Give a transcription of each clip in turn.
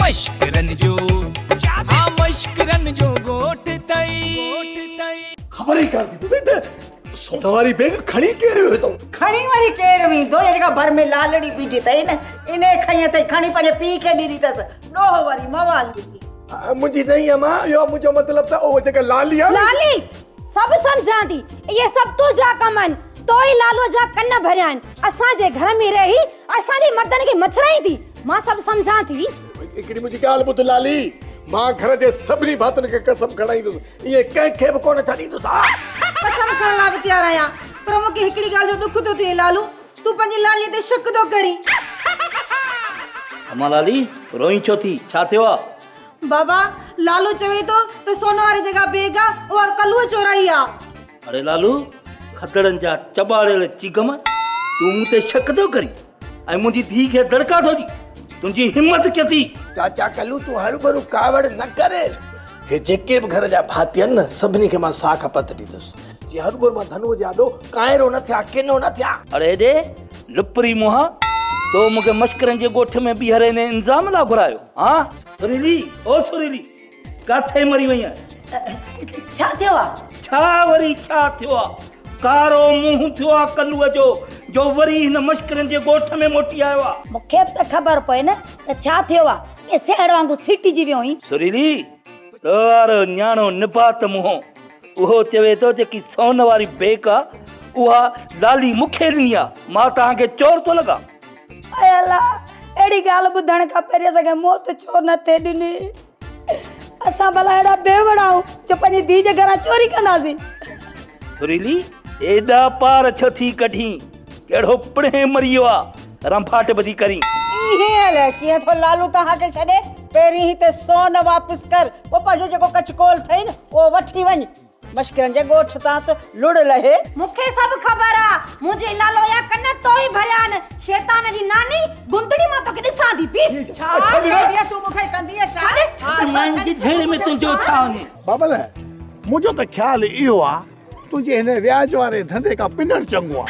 مشڪرن جو ها مشڪرن جو ڳوٺ ٿئي. خبر ئي ڪانه ٿي پوي ته سون واري بيگ کڻي ڪير ويو هتئون. کڻي وري ڪير ويندو، اها جيڪا ڀر ۾ لالڙي بيٺي اٿئي نه، انهيء کنئي اٿئي، کڻي پنهنجي پيء کي ڏني اٿس، ڏوهه وري موالي تي. منهنجي نه ئي امان، اهو منهنجو مطلب ته اهو جيڪا لالي آهي نه. لالي! سڀ سمجهان ٿي، اهي سڀ تنهنجا ڪم آهن، تو ئي لالوء جا ڪن ڀريا آهن، اسان جي گهر ۾ رهي اسان جي مردن کي مڇرائين ٿي، مان سڀ سمجهان ٿي. هڪڙي منهنجي ڳالهه ٻڌ لالي، مان گهر جي سڀني ڀاتين کي قسم کڻائيندس، ائين ڪنهن کي به ڪونه ڇڏيندس. ها! قسم کڻڻ لاء به تيار آهيان، پر مون کي هڪڙي ڳالهه جو ڏک ٿو ٿئي لالو، تون پنهنجي لاليء تي شڪ ٿو ڪرين. امان لالي، روئين ڇو ٿي، ڇا ٿيو آ؟ بابا، لالو چوي ٿو ته سون واري جيڪا بيگ آ، اها ڪلوء چورائي آ. اڙي لالو، کدڙن جا چٻاڙيل چيگم، تون مون تي شڪ ٿو ڪرين ۽ منهنجي ڌيء کي دڙڪا ٿو ڏين، تنهنجي همت ڪيئن ٿي؟ چاچا ڪلو، تون هروڀرو ڪاوڙ نه ڪر. هي جيڪي به گهر جا ڀاتي آهن نه، سڀني کي مان ساک پت ڏيندس. جي هروڀرو مان ڌنوء جي آڏو ڪانئرو نه ٿيان، ڪنو نه ٿيان. اڙي هيڏي، لپري منهان، تو مون کي مشڪرن جي ڳوٺ ۾ ٻيهر ان الزام لاء گهرايو، هان؟ سريلي، او سريلي، ڪاٿي مري وئين؟ ڇا ٿيو آ؟ ڇا وري ڇا ٿيو آ؟ ڪارو منهن ٿيو آ ڪلوء جو، جو وري هن مشڪرن جي ڳوٺ ۾ موٽي آيو آ. مون کي به ته خبر پوي نه ته ڇا ٿيو آ، ائين سيهڙ وانگر سيٽجي ويو آهين. سريلي، تو وارو نياڻو نبات منهن، اهو چوي ٿو جيڪي سون واري بيگ آ، اها لالي مون کي ڏني آ، مان توهان کي چور ٿو لڳان. اي الله! اهڙي ڳالهه ٻڌڻ کان پهرين اسان کي موت ڇو نه ٿي ڏني؟ اسان ڀلا اهڙا بيوڙ آهيون جو پنهنجي ڌيء جي گهران چوري ڪنداسين. سريلي، ايڏا پار ڇو ٿي ڪڍين؟ ڪهڙو پڻهين مري ويو آ، رنڀاٽ ٻڌي ڪرين. ايهين الائي ڪيئن ٿو لالو توهان کي ڇڏي. پهرين هتي سون واپس ڪر، پوء پنهنجو جيڪو ڪچڪول اٿئي نه، اهو وٺي وڃ. مشڪرن جي ڳوٺ تان ته لڙ لهي. مون کي سڀ خبر آ. منهنجي لالو جا ڪن تو ئي ڀريا آهن. شيطان جي ناني، گندڙي مان توکي ڏسان ٿي. پيش. ڇا ڪندينء تون مون کي ڪندينء ڇا؟ ڇڏ ماين جي جهيڙي ۾ تنهنجو ڇا وڃي. بابل، منهنجو ته خيال اهو آ، تنهنجي هن وياج واري ڌنڌي کان پنڻ چڱو آ.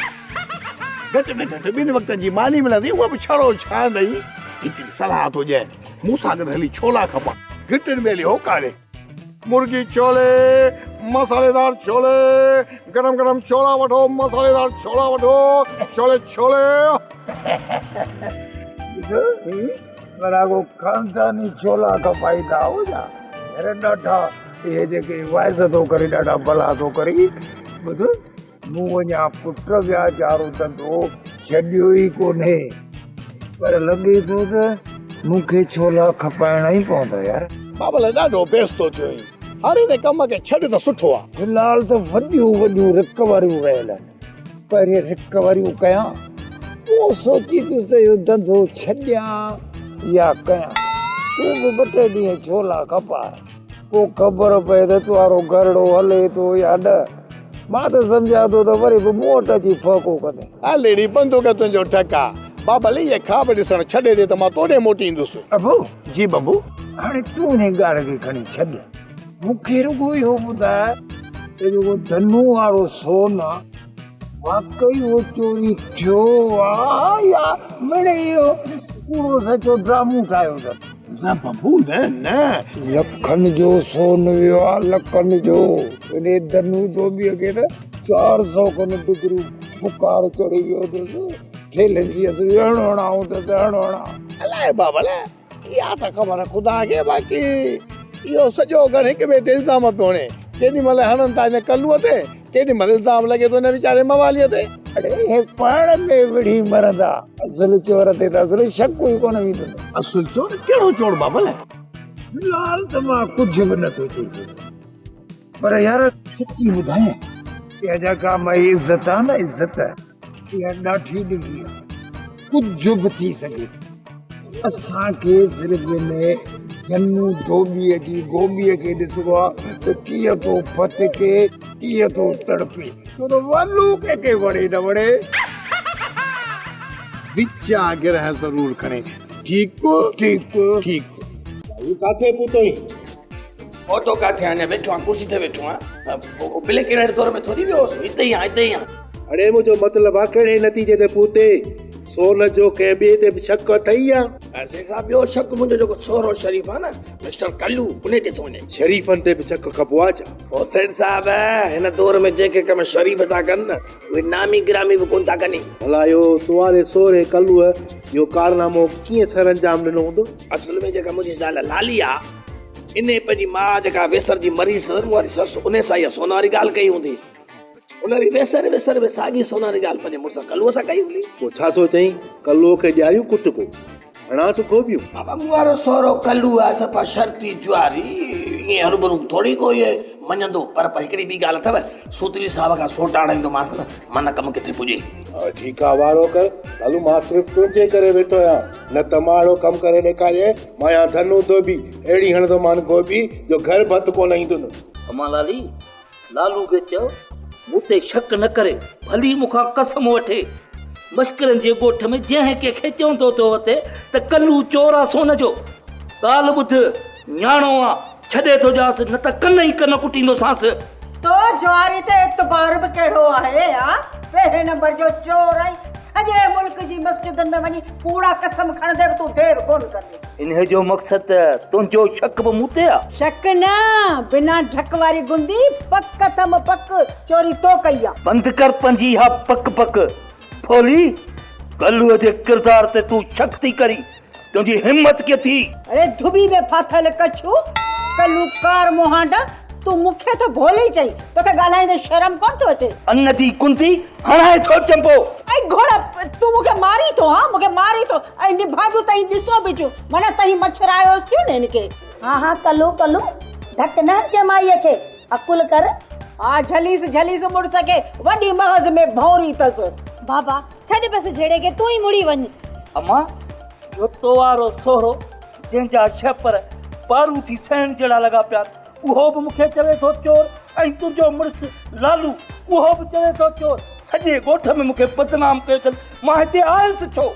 گهٽ ۾ گهٽ ٻن وقتن جي ماني ملندي، اها به ڇڙو ڇاندئي. هڪڙي صلاح ٿو ڏيانء، مون سان گڏ هلي ڇولا کپا. گهٽين ۾ هلي هوڪا ڏي. مرغي ڇولي، مصالحيدار ڇولي، گرم گرم ڇولا وٺو، مصالحيدار ڇولا وٺو، ڇولي ڇولي. ٻڌ، ڀلا ڪو خانداني ڇولا کپائيندا هو ڇا؟ يار ڏاڍا اهي جيڪي وائس ٿو ڪري ڏاڍا بلا ٿو ڪري. ٻڌ، مون اڃا پٽ وياج وارو ڌنڌو ڇڏيو ئي ڪونهي، پر لڳي ٿو ته مون کي ڇولا کپائڻا ئي پوندا يار. بابل ڏاڍو بيستو ٿيو آهين، هاڻي ان ڪم کي ڇڏ ته سٺو آ. في الحال ته وڏيون وڏيون رڪوريون رهيل آهن، پهرين رڪوريون ڪيان، پوء سوچيندس ته اهو ڌنڌو ڇڏيان يا ڪيان. تون به ٻه ٽي ڏينهن ڇولا کپاء. پوء خبر پئي ته توهارو گهرڙو هلي ٿو يا نه. مان ته سمجهان ٿو ته وري به مون وٽ اچي ڦهڪو ڪندين. هل اڙي بندوق تنهنجو ٺڪ آ. بابل اهي خواب ڏسڻ ڇڏي ڏي ته مان توڏي موٽي ايندس. ابو! جي بمبو! هاڻي تون انهي ڳالهه کي کڻي ڇڏ. مون کي رڳو اهو ٻڌاء ته جيڪو ڌنو وارو سون آ، واقعي اهو چوري ٿيو آ يا مڙئي اهو ڪوڙو سچو ڊرامو ٺاهيو اٿن؟ نه ببو نه نه. لکن جو سون ويو آ لکن جو. انهي ڌنو ڌوٻيء کي ته 400 کن ڊگريون بخار چڙهي ويو اٿس. ٿيلهن جي اصل هڻ هڻائون اٿس هڻ هڻائون. الائي بابل اها ته خبر خدا کي باقي اهو سڄو گهر هڪ ٻئي تي الزام پيو هڻي. ڪيڏي مهل هڻن ٿا هن ڪلوء تي ڪيڏي مهل الزام لڳي ٿو هن ويچاري مواليء تي. اڙي اهي پاڻ ۾ وڙهي مرندا. اصل چور تي ته اصل شڪ ئي ڪونه ويندو. اصل چور؟ ڪهڙو چور بابل؟ في الحال ته مان ڪجهه به نٿو چئي سگهان پر يار سچي ٻڌايان اها جيڪا مئي عزت آ نه عزت اها ڏاڍي ڏنگي آ ڪجهه به ٿي سگهي ٿو. اسان کي صرف ان ڌنو ڌوٻيء جي گوٻيء کي ڏسبو آ ته ڪيئن ٿو ڦٿڪي ڪيئن ٿو تڙپي ڇو ته ولو ڪنهن کي وڻي نه وڻي. وچان گرهه ضرور کڻي. ٺيڪ ٺيڪ ٺيڪ. هو ڪاٿي پهتو آهين؟ پهتو ڪاٿي آهيان، اڃا ويٺو آهيان، ڪرسي تي ويٺو آهيان. بليڪ اينڊ وائيٽ دور ۾ ٿوري ويو هوس، هتي ئي آهيان، هتي ئي آهيان. اڙي منهنجو مطلب آ ڪهڙي نتيجي تي پهتي؟ سون جو ڪنهن ٻئي تي به شڪ اٿئي يا؟ ۽ سيٺ صاحب ٻيو شڪ منهنجو جيڪو سهرو شريف آ نه مسٽر ڪلو انهي تي ٿو وڃي. شريفن تي به شڪ ڪبو آ ڇا؟ او سيٺ صاحب هن دور ۾ جيڪي ڪم شريف ٿا ڪن نه اهي نامي گرامي به ڪونه ٿا ڪن. ڀلا اهو تو واري سهري ڪلوء اهو ڪارنامو ڪيئن سرانجام ڏنو هوندو؟ اصل ۾ جيڪا منهنجي زال لالي آ انهي پنهنجي ماء جيڪا ويسر جي مريض مون واري سس انهي سان اها سون واري ڳالهه ڪئي هوندي. ان وري ويسر ويسر به ساڳي سون واري ڳالهه پنهنجي مڙس ڪلوء سان ڪئي هوندي. پوء ڇا ٿو چئين؟ ڪلوء کي ڏياريون ڪٽڪو، هڻانس گوبيون. بابا مون وارو سهرو ڪلو آهي، صفا شرطي جواري، ائين هروڀرو ٿوري ڪو اهي مڃندو. پر هڪڙي ٻي ڳالهه اٿو، سوتري صاحب کان سوٽ آڻائيندومانس نه، من ڪم ڪٿي پڄي. ها ٺيڪ آ وارو ڪر، لالو مان صرف تنهنجي ڪري ويٺو آهيان، نه ته مان اهڙو ڪم ڪري ڏيکاريئي، مان آهيان ڌنو ڌوٻي، اهڙي هڻندومان گوبي جو گهر ڀت ڪونه ايندن. امان لالي، لالو کي چئو مون تي شڪ نه ڪري، ڀلي مون کان قسم وٺي. مشڪرن جي ڳوٺ ۾ جنهن ڪنهن کي چوندو ٿو وتي ته ڪلو چور آ سون جو. ڳالهه ٻڌ، نياڻو آ، ڇڏي ٿو ڏيانس، نه ته ڪن ئي ڪن ڪٽيندوسانس. تو جواري تي اعتبار به ڪهڙو آهي ها؟ پهرين نمبر جو چور آهين، سڄي ملڪ جي مسجدن ۾ وڃي ڪوڙا قسم کڻندي به تون دير ڪونه ڪندين. انهيء جو مقصد ته تنهنجو شڪ به مون تي آ. شڪ نه، بنا ڍڪ واري گندي، پڪ اٿم پڪ، چوري تو ڪئي آ. بند ڪر پنهنجي اها پڪ پڪ، ڀولي! گلوء جي ڪردار تي تون شڪ ٿي ڪرين، تنهنجي همت ڪيئن ٿي؟ اڙي ڌوٻي ۾ ڦاٿل ڪڇو، ڪلو ڪار مهانڊا، تون مون کي ٿو ڀولي چئين، توکي ڳالهائيندي شرم ڪونه ٿو اچي؟ ان جي ڪنتي هڻائي ٿو چنبو. اي گهوڙا، تون مون کي مارين ٿو ها، مون کي مارين ٿو، اي نڀاڳيون تهين ڏسو بيٺيون، معنيٰ تهين مڇرايوس ٿيون نه هن کي. ها ها ڪلو ڪلو، ڌڪ نه هڻجي مائيء کي، عقل ڪر. ها جهليس جهليس مڙس کي، وڏي مغز ۾ ڀونري اٿس. بابا، ڇڏ بس جهيڙي کي، تون ئي مڙي وڃ. امان، اهو تو وارو سهرو، جنهن جا شهپر پارو ٿي سهڻ جهڙا لڳا پيا آهن، اهو به مون کي چوي ٿو چور ۽ تنهنجو مڙس لالو اهو به چوي ٿو چور. سڄي ڳوٺ ۾ مون کي بدنام ڪيو اٿن، مان هتي آيس ڇو؟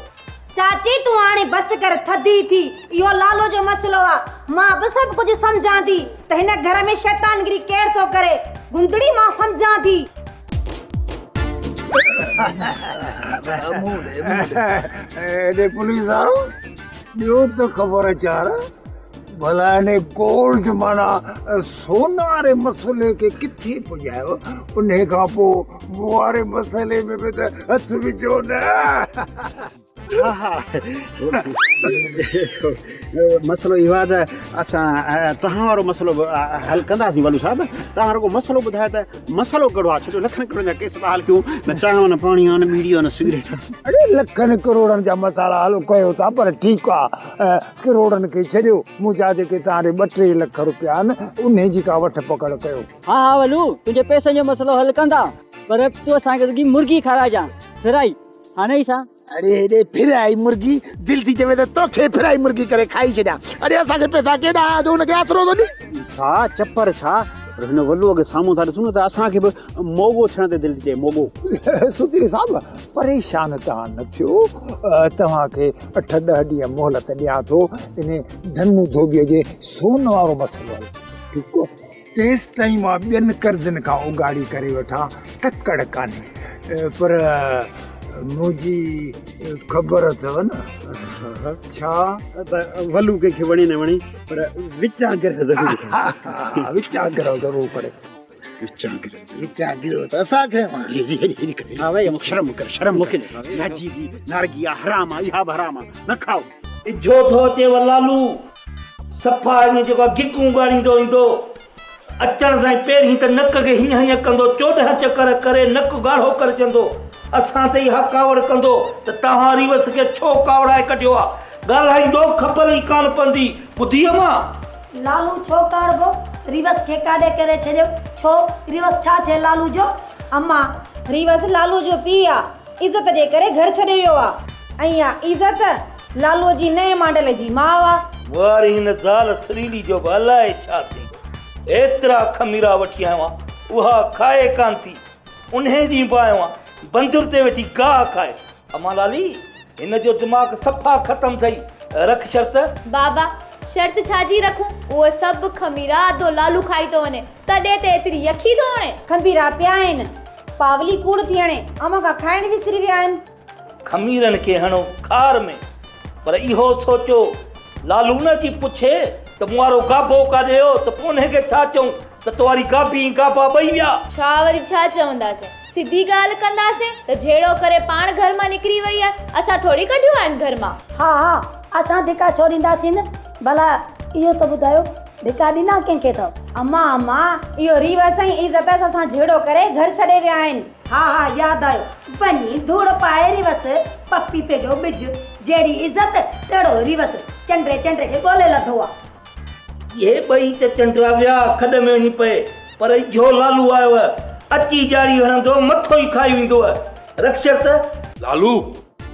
چاچي تون هاڻي بس ڪر ٿڌي ٿي، اهو لالو جو مسئلو آ، مان به سڀ ڪجهه سمجهان ٿي ته هن گهر ۾ شيطانگري ڪير ٿو ڪري، گندڙي مان سمجهان ٿي. ايڏي پوليس وارو ٻيو ته خبر چار ڀلا ان گولڊ معنيٰ سون واري مسئلي کي ڪٿي پڄايو انهي کان پوء مون واري مسئلي ۾ به ته هٿ وجهو نه. ها ها مسئلو اهو آهي ته اسان توهان وارو مسئلو به حل ڪنداسين ولو صاحب توهان رڳو مسئلو ٻڌايو ته مسئلو ڪهڙو آهي ڇو جو لکن ڪروڙن جا ڪيس ٿا حل ڪيون نه چانهه نه پاڻي آهي نه ٻيڙي آهي نه سگريٽ اڙي لکن ڪروڙن جا مسئلا حل ڪيو ٿا پر ٺيڪ آهي ڪروڙن کي ڇڏيو منهنجا جيڪي توهان ڏي ٻه ٽي لک روپيا آهن انهي جي ڪا وٺ پڪڙ ڪيو. ها ها ولو تنهنجي پئسن جو مسئلو حل ڪندا پر تون اسان کي رڳي مرغي کارائجان ڦرائي ها نه عيسيٰ. اڙي هيڏي ڦرائي مرغي دل ٿي چوي ته توکي ڦرائي مرغي ڪري کائي ڇڏيان. اڙي اسان کي پئسا ڪيڏا آيا جو ان کي آسرو ٿو ڏين. عيسيٰ چپر ڇا پر هن ولوء کي سامهون ٿا ڏسون نه ته اسان کي به موڳو ٿيڻ تي دل ٿي چئي موڳو. سوتري صاحب پريشان توهان نه ٿيو توهان کي اٺ ڏهه ڏينهن مهلت ڏيان ٿو انهي ڌنو ڌوٻيء جي سون وارو مسئلو حل ٺيڪ تيستائين مان ٻين قرضن کان اگهاڙي ڪري وٺان تڪڙ ڪانهي پر منهنجي خبر اٿو نه ڇا؟ ولو ڪنهن کي وڻي نه وڻي پر وچان گرهه ضرور کڻي. وچان گرهه ضرور کڻي. وچان گرهه. وچان گرهه ته اسان کي وڻي. ها ڀائي شرم ڪر شرم ڪر. راجي جي نارگي آ حرام آ اها به حرام آ نه کائو. اجهو ٿو اچي ولالو. صفا ائين جيڪو آ گڪون ڳاڙيندو ايندو. اچڻ سان ئي پهرين ته نڪ کي هيئن هيئن ڪندو، 14 چڪر ڪري نڪ ڳاڙهو ڪري چوندو، اسان تي اها ڪاوڙ ڪندو ته توهان ريوس کي ڇو ڪاوڙائي ڪڍيو آ. ڳالهائيندو خبر ئي ڪانه پوندي. ٻڌي امان؟ لالو ڇو ڪاڙبو؟ ريوس کي ڪاڏي ڪري ڇڏيو؟ ڇو؟ ريوس ڇا ٿئي لالو جو؟ امان، ريوس لالو جو پيء آ. عزت جي ڪري گهر ڇڏي ويو آ ۽ اها عزت لالوء جي نئين ماڊل جي ماء آ. واري هن زال سريلي جو به الائي ڇا ٿيندو. ايترا خميرا وٺي آيو آن، اها کائي ڪانه ٿي. انهي ڏينهن به آيو آن، بندر تي ويٺي گاهه کائي. امان لالي، هن جو دماغ صفا ختم ٿئي. رک شرط. بابا، شرط ڇا جي رکون؟ اهي سڀ خميرا اڌو لالو کائي ٿو وڃي، تڏهن ته ايتري يخي ٿو هڻي. خميرا پيا آهن. پاولي ڪوڙ ٿي هڻي، اوهان کان کائڻ وسري ويا آهن. خميرن کي هڻو کار ۾، پر اهو سوچو، لالو نه اچي پڇي ته مون وارو گابو ڪاڏي ويو ته پوء انهي کي ڇا چئون ته تو واري گابي ۽ گابا ٻئي ويا. ڇا وري ڇا چونداسين؟ سڌي ڳالهه ڪنداسين ته جهيڙو ڪري پاڻ گهر مان نڪري وئي آهي، اسان ٿوري ڪڍيو آهن گهر مان. ها ها اسان ڌڪا ڇو ڏينداسين نه؟ ڀلا اهو ته ٻڌايو ڌڪا ڏنا ڪنهن کي اٿو؟ اما اما اهو ريوس ۽ عزت اسان سان جهيڙو ڪري گهر ڇڏي ويا آهن. ها ها ياد آيو وڃي ڌوڙ پائي ريوس پپيتي جو ٻج جهڙي عزت تهڙو ريوس چنڊي چنڊي کي ڳولي لڌو آ. اهي ٻئي ته چنڊا ويا کڏ ۾ وڃي پئي پر اجهو لالو آيو اچي ڄاڙي هڻندو مٿو ئي کائي ويندو رک شرط. لالو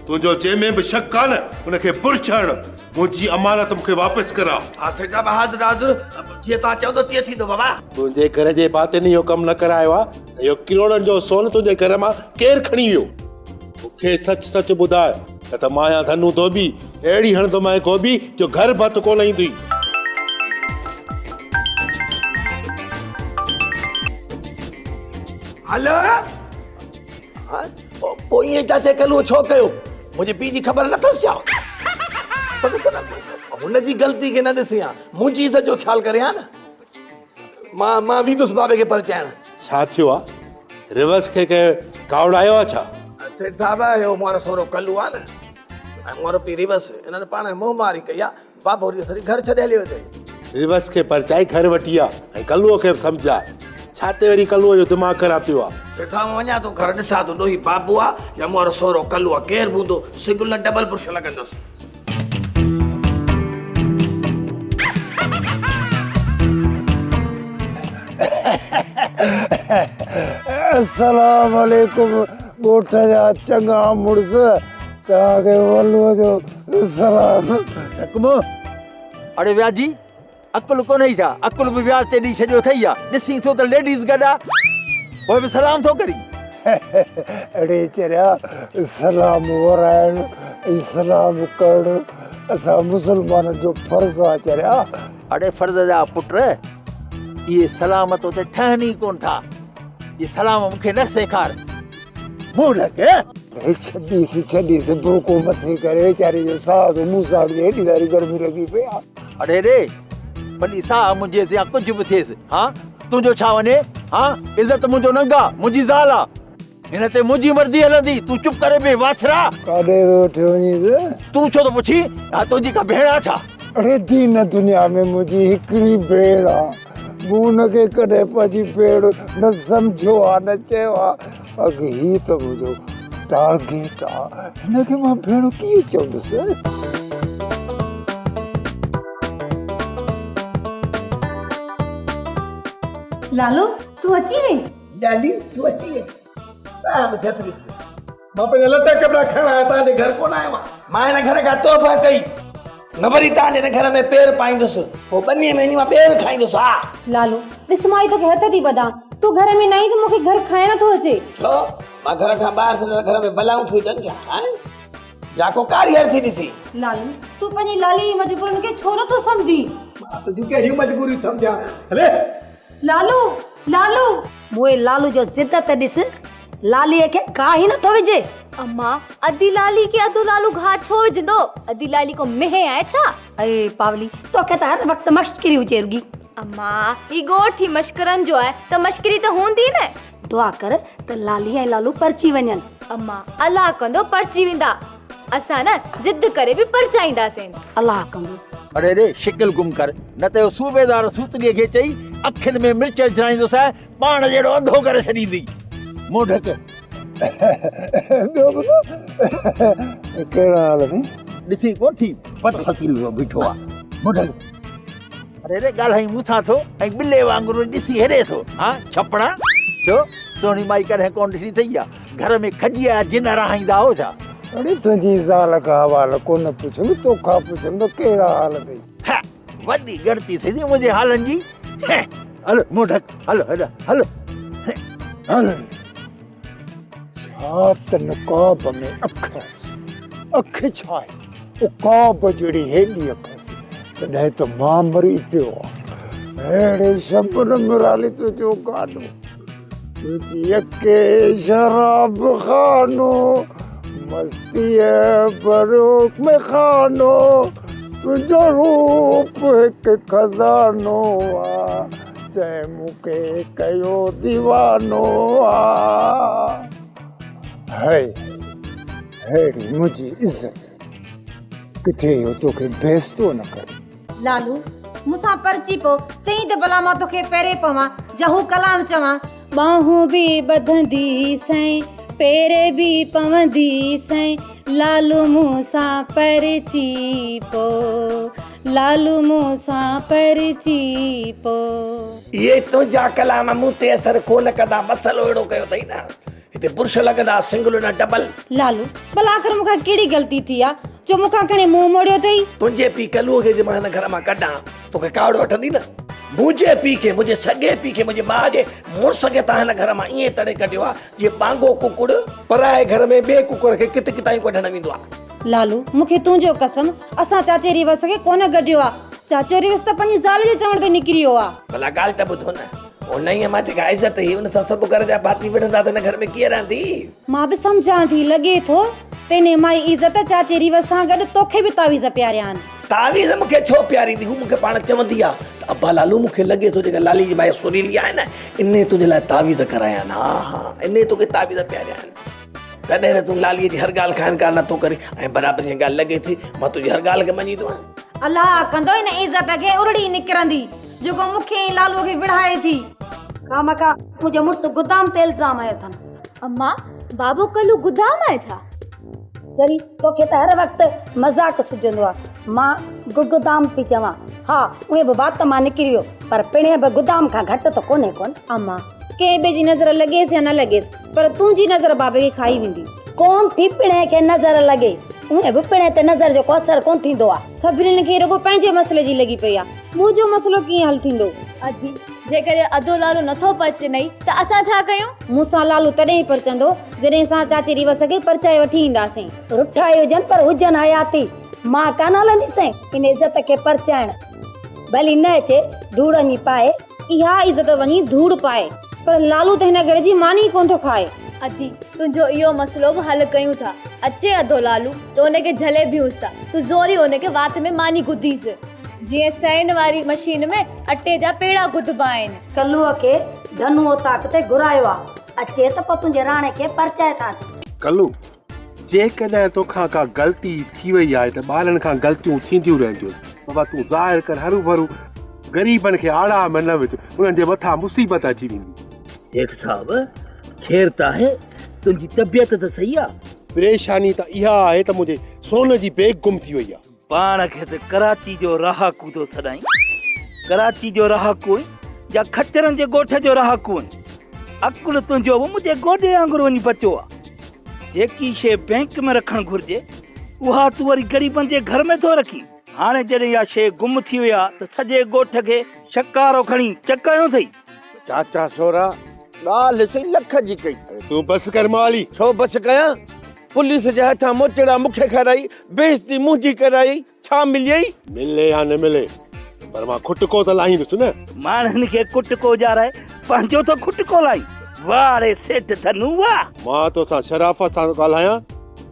تنهنجو جنهن ۾ به شڪ آ نه ان کي برش هڻ، منهنجي امانت مون کي واپس ڪراء. ها سيٺ صاحب حاضر ناظر، جيئن توهان چوندو تيئن ٿيندو بابا. تنهنجي گهر جي ڀاتين اهو ڪم نه ڪرايو آ ته اهو ڪروڙن جو سون تنهنجي گهر مان ڪير کڻي ويو؟ مون کي سچ سچ ٻڌاء نه ته مان آهيان ڌنو ڌوٻي، اهڙي هڻندومانء گوبي جو گهر ڀت ڪونه ايندئي. هل. پوء ائين چاچي ڪلوء ڇو ڪيو؟ منهنجي پيء جي خبر نه اٿس ڇا؟ پر ڏس نه، هن جي غلطي کي نه ڏسين ها، منهنجي عزت جو خيال ڪرين ها نه. مان مان ويندس بابي کي پرچائڻ. ڇا ٿيو آ؟ ريورس کي ڪنهن ڪاوڙايو آ ڇا؟ سيٺ صاحب، اهو مون وارو سهرو ڪلو آ نه ۽ مون وارو پيء ريورس، انهن پاڻ ۾ منهن ماري ڪئي آ. بابو ريورس وري گهر ڇڏي هليو اٿئي. ريورس کي پرچائي گهر وٺي آ ۽ ڪلوء کي به سمجهاء. ڇا تي وري ڪلوء جو دماغ خراب ٿيو آ. سيٺ صاحب مان وڃان ٿو گهر ڏسان ٿو ڏوهي بابو آ يا مون وارو سهرو ڪلو آ ڪير به هوندو سنگل نه ڊبل برش لڳندس. السلام عليڪم ڳوٺ جا چڱا مڙس توهان کي ولوء جو سلام. حڪم، اڙي وياجي، عقل ڪونهئي ڇا؟ عقل به وياج تي ڏئي ڇڏيو اٿئي ڇا؟ ڏسين ٿو ته ليڊيز گڏ آ، پوء به سلام ٿو ڪرين. اڙي چريا، سلام ورائڻ ۽ سلام ڪرڻ اسان مسلمانن جو فرض آ چريا. اڙي فرض جا پٽ، اهي سلام تو تي ٺهن ئي ڪونه ٿا. اهي سلام مون کي نه سيکار. منهن ڍڪ. اڙي ڇڏيس ڇڏيس برقعو مٿي ڪري ويچاري جو ساهه ٿو مون سان اڙجي هيڏي ساري گرمي لڳي پئي آ. اڙي ري ڀلي ساهه منهنجي يا ڪجهه به ٿئيس ها تنهنجو ڇا وڃي ها عزت منهنجو ننگ آ منهنجي زال آ هن تي منهنجي مرضي هلندي تون چپ ڪري بيهه واڇرا. ڪاڏي ٿو وٺي وڃيس؟ تون ڇو ٿو پڇين ها تنهنجي ڪا ڀيڻ آ ڇا؟ اڙي دين دنيا ۾ منهنجي هڪڙي ڀيڻ آ. مون هن کي ڪڏهن پنهنجي ڀيڻ نه سمجهيو آ نه چيو آ. اڳ هي ته منهنجو ٽارگيٽ آ هن کي مان ڀيڻ ڪيئن چوندس. لالو تون اچي وئين؟ ڏاڏي تون اچي وئين؟ ٻاهر به ٿي ويو. مان پنهنجا لٽا ڪپڙا کڻڻ آيو توهان جي گهر ڪونه آيو آهيان. مان هن گهر کان توبهه ڪئي نه وري توهان جي هن گهر ۾ پير پائيندس. پوء ٻنيء ۾ وڃي مان ٻير کائيندس ها. لالو، ڏس مان ئي توکي هٿ ٿي ٻڌان. تون گهر ۾ نه آهين ته مون کي گهر کائڻ نٿو اچي. ڇو؟ مان گهر کان ٻاهر سندس گهر ۾ بلائون ٿيون اچن ڇا؟ هان؟ يا ڪو ڪاريهر ٿي ڏسين؟ لالو، تون پنهنجي لالي جي مجبورين کي ڇو نٿو سمجهين؟ مان تنهنجون ڪهڙيون مجبوريون سمجهان؟ هلي. لالو! لالو! موئي لالو جو ضد ته ڏس. لاليء کي گاهه ئي نٿو وجهي. اما، ادي لالي کي ادو لالو گاهه ڇو وجهندو؟ ادي لالي ڪو مينهن آهي ڇا؟ اي پاولي، توکي ته هر وقت مشڪري هجي رڳي. اما، هي ڳوٺ ئي مشڪرن جو آهي ته مشڪري ته هوندي نه. دعا ڪر ته لالي ۽ لالو پرچي وڃن. اما، الله ڪندو پرچي ويندا. اسان نه ضد ڪري به پرچائينداسين. الله ڪندو. اڙي ري شڪل گم ڪر، نه ته اهو صوبيدار سوتليء کي چئي اکين ۾ مرچ وجهرائيندوسانء. پاڻ جهڙو انڌو ڪري ڇڏيندي. منهن ڍڪ. ٻيو ٻڌ ڪهڙا حال اٿئي؟ ڏسين ڪونه ٿي پٽ ڦسيل ويو بيٺو آ. منهن ڍڪ. اڙي ري ڳالهائين مون سان ٿو ۽ ٻلي وانگر ڏسي هيڏي ٿو. ها ڇپڻا ڇو سهڻي مائي ڪڏهن ڪونه ڏٺي اٿئي يا گهر ۾ کجيء جا جن رهائيندا هو ڇا؟ اڙي تنهنجي زال کان حوال ڪونه پڇيم توکان پڇيم ته ڪهڙا حال اٿئي؟ ها وڏي ڳڻتي ٿئي ٿي منهنجي حالن جي. هل منهن ڍڪ هل هل هل هل. ڇا ته نقاب ۾ اک هيس. اک ڇا آهي عقاب جهڙي هيڏي اک هيس. تڏهن ته مان مري پيو آهيان. اهڙي شبنم نرالي تنهنجو گانو. تنهنجي اکي شراب خانو. مستيء ڀريو ميخانو، تنهنجو روپ هڪ خزانو آ، جنهن مون کي ڪيو ديوانو آ. هئي ههڙي منهنجي عزت، ڪٿي اهو توکي بيستو نه ڪري. لالو، مون سان پرچي پو، چئين ته ڀلا مان توکي پيري پوان يا هو ڪلام چوان. ٻانهون به ٻڌنديسين، پيري به پونديسين، لالو مون سان پرچي پو، لالو مون سان پرچي پو. اهي تنهنجا ڪلام مون تي اثر ڪو نه ڪندا، مسئلو اهڙو ڪيو اٿئي نه، هتي برش لڳندا سنگل نه ڊبل. لالو، ڀلا آخر مون کان ڪهڙي غلطي ٿي آ جو مون کان کڻي منهن موڙيو اٿئي؟ تنهنجي پيء ڪلوء کي جي مان هن گهر مان ڪڍان توکي ڪاوڙ وٺندي نه؟ منهنجي پيء کي، منهنجي سڳي پيء کي، منهنجي ماء جي مڙس کي تان هن گهر مان ائين تڙي ڪڍيو آ جيئن ٻانگو ڪڪڙ پرائي گهر ۾ ٻئي ڪڪڙ کي ڪت ڪتايون ڪڍڻ ويندو آ. لالو، مون کي تنهنجو قسم، اسان چاچي ريوس کي ڪونه گڏيو آ. چاچو ريوس ته پنهنجي زال جي چوڻ تي نڪري ويو آ. ڀلا ڳالهه ته ٻڌو نه. انهيء مان جيڪا عزت هئي، ان سان سڀ گهر جا ڀاتي وڙهندا ته هن گهر ۾ ڪيئن رهندي؟ مان به سمجهان ٿي، لڳي ٿو ته انهيء مائي عزت چاچي ريوس سان گڏ توکي به تعويذ پياريا آهن. تعويذ مون کي ڇو پياريندي؟ هو مون کي پاڻ چوندي آ ته ابا لالو مون کي لڳي ٿو جيڪا لالي جي مائي سريلي آهي نه، انهيء تنهنجي لاء تعويذ ڪرايا آهن. ها ها، انهيء توکي تعويذ پياريا آهن. تڏهن ته تون لاليء جي هر ڳالهه کان انڪار نٿو ڪرين ۽ برابر جيئن ڳالهه لڳي ٿي، مان تنهنجي هر ڳالهه کي مڃيندو آهيان. الله ڪندو هن عزت کي ارڙي نڪرندي. جيڪو مون کي ۽ لالوء کي وڙهائي ٿي. خامخا منهنجي مڙس گدام تي الزام هنيو اٿن. اما، بابو ڪلو گدام آهي ڇا؟ چري، توکي ته هر وقت مذاق سجهندو آ. مان گگدام پئي چوان. ها، اونئن به وات مان نڪري ويو، پر پڻهين به گدام کان گهٽ ته ڪونهي ڪونه. اما، ڪنهن ٻئي جي نظر لڳيس يا نه لڳيس، پر تنهنجي نظر بابي کي کائي ويندي. ڪونه ٿي پڻهين کي نظر لڳي. اونئن به پڻهين تي نظر جو ڪو اثر ڪونه ٿيندو آ. سڀني کي رڳو پنهنجي مسئلي جي لڳي پئي آ. منهنجو مسئلو ڪيئن حل ٿيندو؟ ادي، جيڪڏهن ادو لالو نٿو پرچنئي ته اسان ڇا ڪيون؟ مون سان لالو تڏهن ئي پرچندو، جڏهن اسان چاچي ريوس کي پرچائي وٺي اينداسين. رٺا ئي هجن پر هجن حياتي. مان ڪانه هلنديسين ان عزت کي پرچائڻ. ڀلي نه اچي، ڌوڙ وڃي پائي. اها عزت وڃي ڌوڙ پائي، پر لالو ته هن گهر جي ماني ئي ڪونه ٿو کائي. ادي، تنهنجو اهو مسئلو به حل ڪيون ٿا. اچي ادو لالو ته ان کي جهلي بيهونس ٿا. تون زوري ان کي وات ۾ ماني گڌيس. جيئن سئن واري مشين ۾ اٽي جا پيڙا گڌبا آهن. ڪلوء کي ڌنو اوطاق تي گهرايو آ. اچي ته پوء تنهنجي راڻي کي پرچائي ٿا اچون. ڪلو، جيڪڏهن توکان ڪا غلطي ٿي وئي آهي ته ٻارن کان غلطيون ٿينديون رهنديون. بابا تون ظاهر ڪر هروڀرو غريبن کي آڙاهه ۾ نه وجهه، انهن جي مٿان مصيبت اچي ويندي. سيٺ صاحب، خير ته آهي؟ تنهنجي طبيعت ته صحيح آ؟ پريشاني ته اها آهي ته منهنجي سون جي بيگ گم ٿي وئي آ. پاڻ کي ته ڪراچي جو رهاڪو ٿو سڏائين. ڪراچي جو رهاڪو آهين يا خچرن جي ڳوٺ جو رهاڪو آهين؟ عقل تنهنجو به منهنجي گوڏي وانگر وڃي بچيو آ. جيڪي شيء بئنڪ ۾ رکڻ گهرجي، اها تون وري غريبن جي گهر ۾ ٿو رکين. هاڻي جڏهن اها شيء گم ٿي وئي آ ته سڄي ڳوٺ کي شڪارو کڻي چڪايو اٿئي. چاچا سورا، ڳالهه سئي لک جي ڪئي. تون بس ڪر موالي. ڇو بس ڪيان؟ پوليس جي هٿان موچڙا مون کي کارائي، بيعزتي منهنجي ڪرائي، ڇا مليئي؟ ملي يا نه ملي، پر مان کٽڪو ته لاهيندس نه. ماڻهن کي کٽڪو ڄارائي، پنهنجو ٿو کٽڪو لاهين. واهه ڙي سيٺ ڌنو واهه. مان توسان شرافت سان ٿو ڳالهايان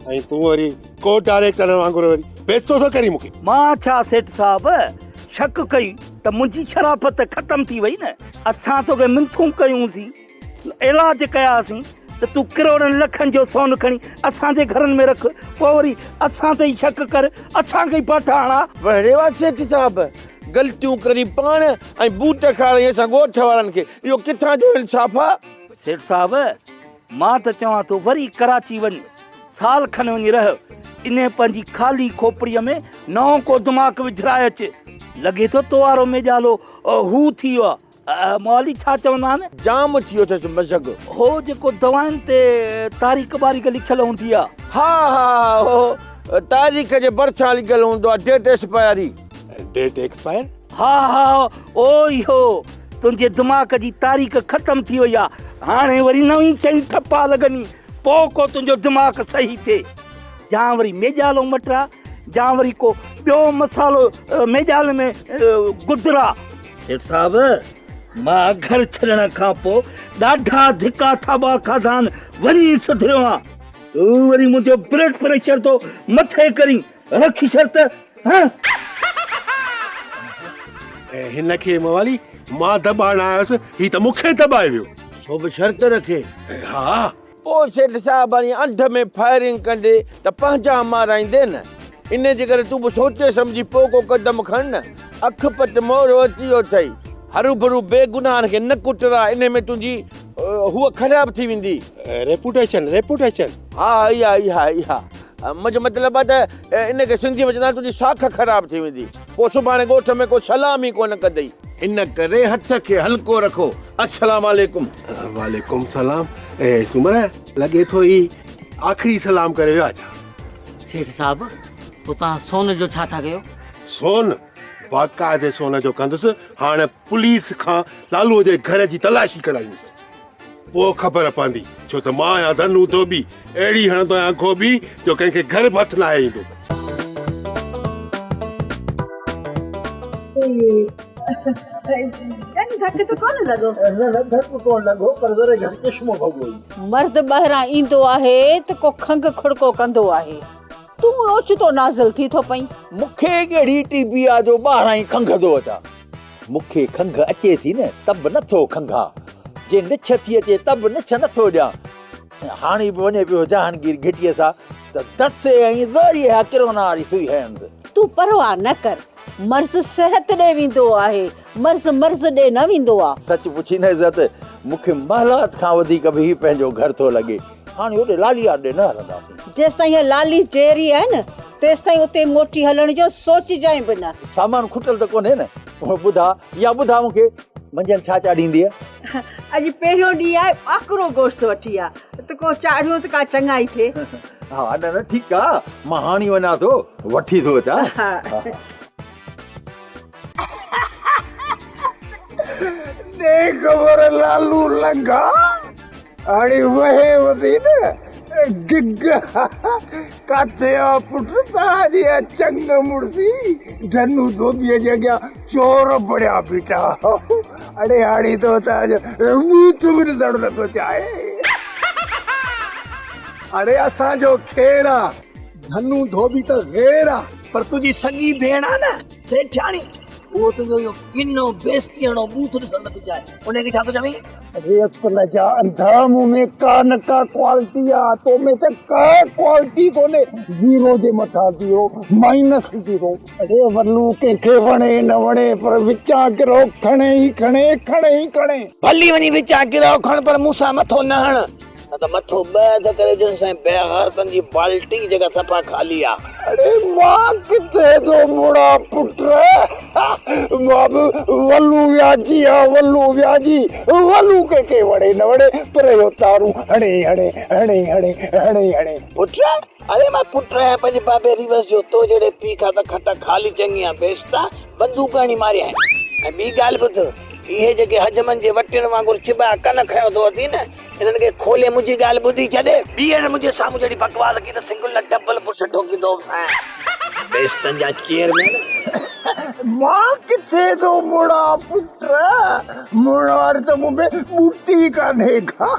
۽ تون وري ڪو ڊائريڪٽر وانگر وري بيعزتو ٿو ڪرين مون کي. مان ڇا سيٺ صاحب، شڪ ڪئي ته منهنجي شرافت ختم ٿي وئي نه. اسان توکي منٿون ڪيون سين. علاج ڪياسين ته تون ڪروڙن لکن جو سون کڻي اسان جي گهرن ۾ رک، پوء وري اسان تي ئي شڪ ڪر، اسان کي ئي پاٺا هڻا. واه ري واه سيٺ صاحب، غلطيون ڪري پاڻ ۽ بوٽ کارائين اسان ڳوٺ وارن کي، اهو ڪٿان جو انصاف آ؟ سيٺ صاحب، مان ته چوان ٿو وري ڪراچي وڃ، سال کن وڃي رهه، انهي پنهنجي خالي کوپڙيء ۾ نئون ڪو دماغ وجهرائي اچ، لڳي ٿو تو وارو ميڄالو هو ٿي ويو آ. موالي ڇا چوندا آهن؟ جام ٿي ويو اٿس مزغ. هو جيڪو دوائن تي تاريخ ٻاريخ لکيل هوندي آ. ها ها هو تاريخ جي ڀرسان لکيل هوندو آ ڊيٽ ايڪسپائري. Date expire? ها ها او اهو تنهنجي دماغ جي تاريخ ختم ٿي وئي آ هاڻي وري نوين چئين ٺپا لڳني پوء ڪو تنهنجو دماغ صحيح ٿئي. جان وري ميڄالو مٽرا جان وري ڪو ٻيو مصالحو ميڄال ۾ گدرا. سيٺ صاحب، مان گهر ڇڏڻ کان پوء ڏاڍا ڌڪا ٿاٻا کاڌا آهن، وڃي سڌريو آهيان. تون وري منهنجو بلڊ پريشر ٿو مٿي ڪرين، رک شرط هڻ. ۽ هن کي موالي مان دٻائڻ آيس، هي ته مون کي دٻائي ويو. سو به شرط رکي. ها. پوء سيٺ صاحب هاڻي انڌ ۾ فائرنگ ڪندي ته پنهنجا مارائيندي نه. ان جي ڪري تون به سوچي سمجهي پوء ڪو قدم کڻ نه. اک پٽ مورو اچي ويو اٿئي. هروڀرو بيگناهن کي نه ڪٽراء، انهي ۾ تنهنجي هوء خراب ٿي ويندي. Reputation, reputation. ها اها اها اها. منهنجو مطلب آهي ته ان کي سنڌيء ۾ چوندا آهن تنهنجي ساک خراب ٿي ويندي. پوء سڀاڻي ڳوٺ ۾ ڪو سلام ئي ڪونه ڪندئي. ان ڪري هٿ کي هلڪو رکو. السلام عليڪم. وعليڪم سلام. اي سومر لڳي ٿو هي آخري سلام ڪري ويو آهي ڇا؟ سيٺ صاحب پوء توهان سون جو ڇا ٿا ڪيو؟ سون؟ باقاعدي سون جو ڪندس. هاڻ پوليس کان لالوء جي گهر جي تلاشي ڪرائيندس. پوء خبر پوندي، ڇو ته مان آهيان ڌنو ڌوٻي، اهڙي هڻندو آهيان گهوٻي جو ڪنهن کي گهر به هٿ ناهي ايندو. جن ڌڪ ته ڪونه لڳو؟ نه نه ڌڪ ڪونه لڳو پر ذري گهٽ چشمو ڀڳو ئي. مرد ٻاهران ايندو آهي ته ڪو کنگهه کڙڪو ڪندو آهي. تون اوچتو نازل ٿي ٿو پئين. مون کي ڪهڙي ٽي بي آ جو ٻاهران ئي کنگهندو اچان. مون کي کنگهه اچي ٿي نه ته به نٿو کنگهان. جي نڇ ٿي اچي ته به نڇ نٿو ڏيان. هاڻي به وڃي پيو جهانگير گهٽيء سان ته دسي ۽ زوريء اها ڪرونا واري سوئي هنيس. تون پرواهه نه ڪر. مرض صحت ڏي ويندو آهي، مرض مرض ڏي نه ويندو آ. سچ پڇين نه عزت، مون کي محلات کان وڌيڪ به هي پنهنجو گهر ٿو لڳي. هاڻي هوڏي لاليار ڏي نه هلنداسين. جيستائين هيء لالي جيئري آهي نه، تيستائين اتي موٽي هلڻ جو سوچجانء به نه. سامان کٽل ته ڪونهي نه؟ ٻڌاء يا ٻڌاء مون کي، منجهند ڇا چاڙهيندينء؟ اڄ پهريون ڏينهن آهي، ٻاڪرو گوشت وٺي آ ته ڪو چاڙهيون ته ڪا چڱائي ٿئي. ها نه نه ٺيڪ آ، مان هاڻي وڃان ٿو، وٺي ٿو اچان. ڏي خبر لالو لنگها هاڻي وهي وڌي نه گگ ڪاٿي آ پٽ تان جي اها چڱ مڙسي ڌنو ڌوٻيء جي اڳيان چور بڻيا بيٺا اڙي هاڻي ته تان جو ٻوٿ به ڏسڻ نٿو چاهي. اڙي اسان جو خير آ ڌنو ڌوٻي ته غير آ پر تنهنجي سڳي ڀيڻ آ نه سيٺياڻي اهو تنهنجو اهو ڪنو بيستياڻو ٻوٿ ڏسڻ نٿي چاهي ان کي ڇا ٿو چوين؟ اڙي عقل جا انڌا مون ۾ ڪا نه ڪا ڪوالٽي آ تو ۾ ته ڪا ڪوالٽي ڪونهي زيرو جي مٿان زيرو مائنس زيرو. اڙي ولو ڪنهن کي وڻي نه وڻي پر وچان گرهو کڻي ئي کڻي کڻي ئي کڻي. ڀلي وڃي وچان گرهو کڻ پر مون سان مٿو نه هڻ. نه ته مٿو ٻه اڌ ڪري وجهندس ۽ بيغيرتن جي بالٽي جيڪا صفا خالي آ. اڙي مان ڪٿي ٿو مڙان پٽ، مان به ولو وياجي آ ولو وياجي، ولو ڪنهن کي وڻي نه وڻي پر اهو تارون هڻي ئي هڻي، هڻي ئي هڻي، هڻي ئي هڻي. پٽ، اڙي مان پٽ آهيان پنهنجي بابي ريوس جو، تو جهڙي پيء کان ته کٽ خالي چڱي آ، بيشتا بندوق هڻي ماريائين. ۽ ٻي ڳالهه ٻڌ، اهي جيڪي حجمن جي وٽين وانگر چٻا ڪن کنيو ٿو اٿين نه، انهن کي کولي منهنجي ڳالهه ٻڌي ڇڏ. ٻيهر منهنجي سامهون جهڙي بڪواس ڪئي ته سنگل نه ڊبل برش ٺوڪيندوسانء. بيستن جا چيئرمين. مان ڪٿي ٿو مڙان پٽ، مڙڻ واري ته مون ۾ ٻوٽي ڪانهي ڪا.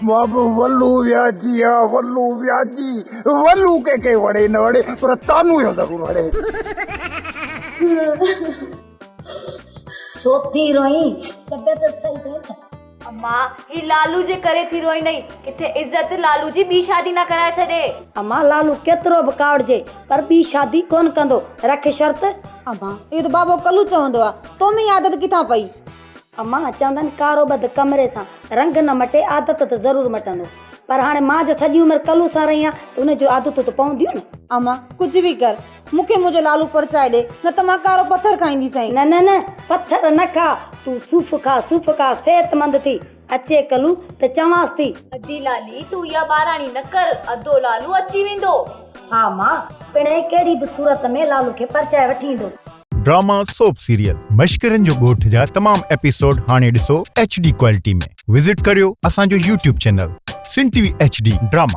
مان به ولو وياجي آ ولو وياجي، ولو ڪنهن کي وڻي نه وڻي پر طعنو اهو ضرور هڻي. ڇو ٿي روئين؟ طبيعت صحيح اٿئي نه؟ اما، هي لالو جي ڪري ٿي روئين نئي، ڪٿي عزت لالو جي ٻي شادي نه ڪرائي ڇڏي. اما، لالو ڪيترو به ڪاوڙجي پر ٻي شادي ڪونه ڪندو، رک شرط. اما، اهو ته بابو ڪلو چوندو آ، تو ۾ هي عادت ڪٿان پئي؟ اما، چوندا آهن ڪارو ٻڌ ڪمري سان، رنگ نه مٽي عادت ته ضرور مٽندو. پر هاڻي مان جو سڄي عمر ڪلو سان رهي آهيان ته ان جون عادتون ته پونديون نه. اما، ڪجهه به ڪر، مون کي منهنجو لالو پرچائي ڏي، نه ته مان ڪارو پٿر کائينديسانء. نه نه نه، پٿر نه کاء، تون صوف کاء، صوف کاء، صحتمند ٿي. اچي ڪلو ته چوانس ٿي. ادي لالي، تون اها ٻاراڻي نه ڪر، ادو لالو اچي ويندو. ها مان پڻهين ڪهڙي به صورت ۾ لالو کي پرچائي وٺي ايندو. ڊراما سوپ سيريل مشڪرن جو ڳوٺ جا تمام ايپيسوڊ هاڻي ڏسو ايڇ ڊي ڪوالٽي ۾ وزٽ ڪريو اسان جو YouTube channel Sindh T V H D drama.